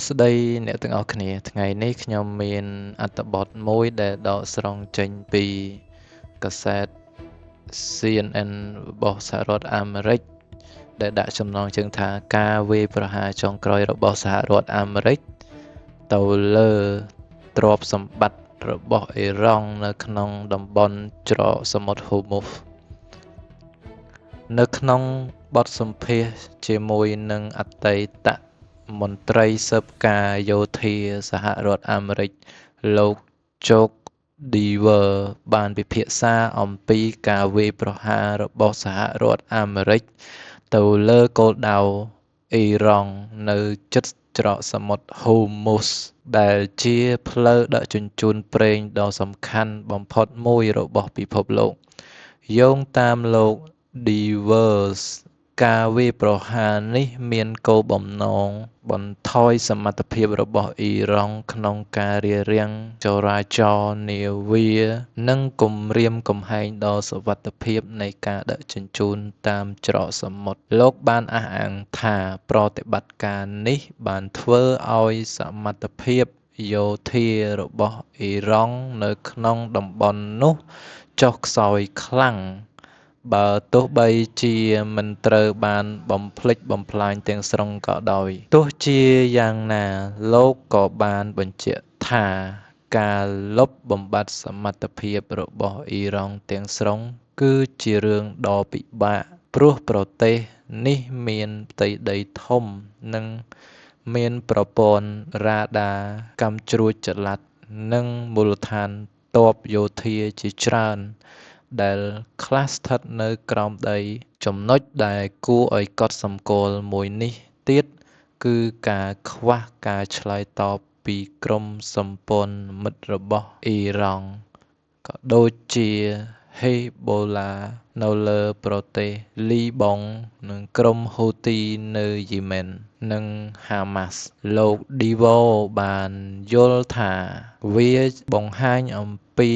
ស្តីអ្នកទាំងអស់គ្នាថ្ងៃនេះខ្ញុំមានអត្ថបទមួយដែលដកស្រង់ចេញពីកាសែត CNN របស់សហរដ្ឋអាមេរិកដែលដាក់ចំណងជើងថាការវាយប្រហារចុងក្រោយរបស់សហរដ្ឋអាមេរិកទៅលើទ្រព្យសម្បត្តិរបស់អ៊ីរ៉ង់នៅក្នុងតំបន់ច្រកសមុទ្រហូមុសនៅក្នុងបទសម្ភាសន៍ជាមួយនឹងអតីតមន្ត្រីស៊ើបការយោធាសហរដ្ឋអាមេរិកលោក ជូក ឌីវើ បានពិភាក្សាអំពីការវាយប្រហាររបស់សហរដ្ឋអាមេរិកទៅលើគោលដៅអ៊ីរ៉ង់នៅជិតច្រកសមុទ្រហូមុសដែលជាផ្លូវដឹកជញ្ជូនប្រេងដ៏សំខាន់បំផុតមួយរបស់ពិភពលោកយោងតាមលោក ឌីវើ ការវាយប្រហារនេះមានគោលបំណងបន្ថយសមត្ថភាពរបស់អ៊ីរ៉ង់ក្នុងការរារាំងចរាចរណ៍នាវានិងគំរាមកំហែងដល់សុវត្ថិភាពនៃការដឹកជញ្ជូនតាមច្រកសមុទ្រលោកបានអះអាងថាប្រតិបត្តិការនេះបានធ្វើឲ្យសមត្ថភាពយោធារបស់អ៊ីរ៉ង់នៅក្នុងតំបន់នោះចុះខ្សោយខ្លាំងបើទោះបីជាមិនត្រូវបានបំផ្លិចបំផ្លាញទាំងស្រុងក៏ដោយទោះជាយ៉ាងណាលោកក៏បានបញ្ជាក់ថាការលុបបំបាត់សមត្ថភាពរបស់អ៊ីរ៉ង់ទាំងស្រុងគឺជារឿងដ៏ពិបាកព្រោះប្រទេសនេះមានផ្ទៃដីធំនិងមានប្រព័ន្ធរ៉ាដាកាំជ្រួចចល័តនិងមូលដ្ឋានទ័ពយោធាជាច្រើនដែលខ្លះស្ថិតនៅក្រោមដីចំណុចដែលគួរឲ្យកត់សម្គាល់មួយនេះទៀតគឺការខ្វះការឆ្លើយតបពីក្រុមសម្ព័ន្ធមិត្តរបស់អ៊ីរ៉ង់ក៏ដូចជាហេបូឡានៅលើប្រទេសលីបង់និងក្រុមហ៊ូទីនៅយេម៉ែននិងហាម៉ាស់លោកឌីវ៉ូបានយល់ថាវាបង្ហាញអំពី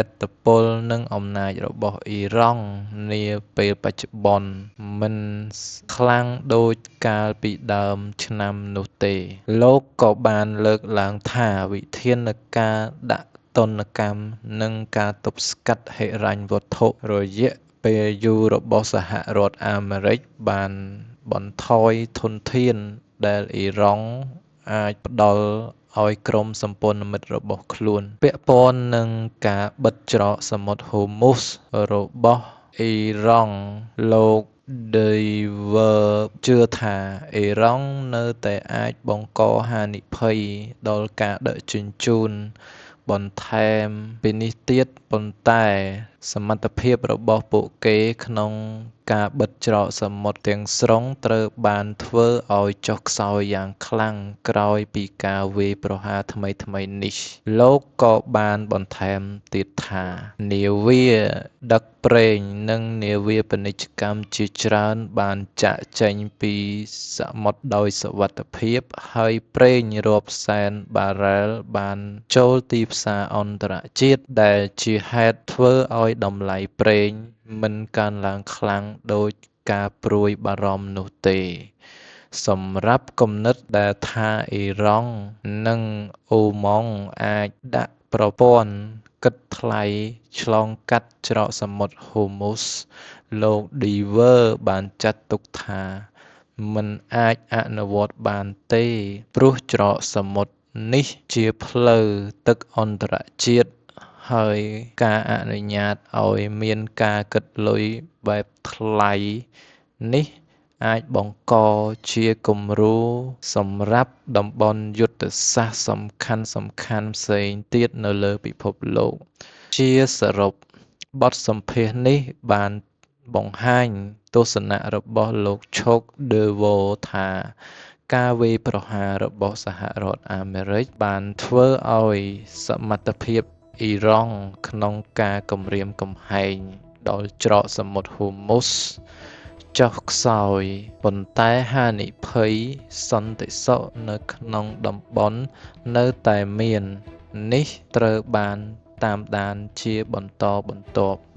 ឥទ្ធិពលនិងអំណាចរបស់អ៊ីរ៉ង់នាពេលបច្ចុប្បន្នមិនខ្លាំងដូចកាលពីដើមឆ្នាំនោះទេលោកក៏បានលើកឡើងថាវិធានការដាក់ទណ្ឌកម្មនិងការទប់ស្កាត់ហិរញ្ញវត្ថុរយៈពេលយូររបស់សហរដ្ឋអាមេរិកបានបន្ថយធនធានដែលអ៊ីរ៉ង់អាចផ្ដល់ឲ្យក្រុមសម្ព័ន្ធមិត្តរបស់ខ្លួនពាក់ព័ន្ធនឹងការបិទច្រកសមុទ្រហូមុសរបស់អ៊ីរ៉ង់លោកឌីវើជឿថាអ៊ីរ៉ង់នៅតែអាចបង្កហានិភ័យដល់ការដឹកជញ្ជូនបន្ថែមពីនេះទៀតប៉ុន្តែសមត្ថភាពរបស់ពួកគេក្នុងការបិទច្រកសមុទ្រទាំងស្រុងត្រូវបានធ្វើឲ្យចុះខ្សោយយ៉ាងខ្លាំងក្រោយពីការវាយប្រហារថ្មីៗនេះលោកក៏បានបន្ថែមទៀតថានាវាដឹកប្រេងនិងនាវាពាណិជ្ជកម្មជាច្រើនបានចាកចេញពីសមុទ្រដោយសុវត្ថិភាពហើយប្រេងរាប់សែនបារ៉ែលបានចូលទីផ្សារអន្តរជាតិដែលជាហេតុធ្វើឲ្យតម្លៃប្រេងមិនកើនឡើងខ្លាំងដូចការព្រួយបារម្ភនោះទេសម្រាប់គំនិតដែលថាអ៊ីរ៉ង់និងអូម៉ង់អាចដាក់ប្រព័ន្ធគិតថ្លៃឆ្លងកាត់ច្រកសមុទ្រហូមុសលោកឌីវើបានចាត់ទុកថាមិនអាចអនុវត្តបានទេព្រោះច្រកសមុទ្រនេះជាផ្លូវទឹកអន្តរជាតិហើយការអនុញ្ញាតឲ្យមានការគិតលុយបែបថ្លៃនេះអាចបង្កជាគំរូសម្រាប់តំបន់យុទ្ធសាស្ត្រសំខាន់ៗផ្សេងទៀតនៅលើពិភពលោកជាសរុបបទសម្ភាសន៍នេះបានបង្ហាញទស្សនៈរបស់លោកឆូក ឌឺវ៉ូថាការវាយប្រហាររបស់សហរដ្ឋអាមេរិកបានធ្វើឲ្យសមត្ថភាពអ៊ីរ៉ង់ក្នុងការគំរាមកំហែងដល់ច្រកសមុទ្រហូមុសចុះខ្សោយប៉ុន្តែហានិភ័យសន្តិសុខនៅក្នុងតំបន់នៅតែមាននេះត្រូវបានតាមដានជាបន្តបន្ទាប់។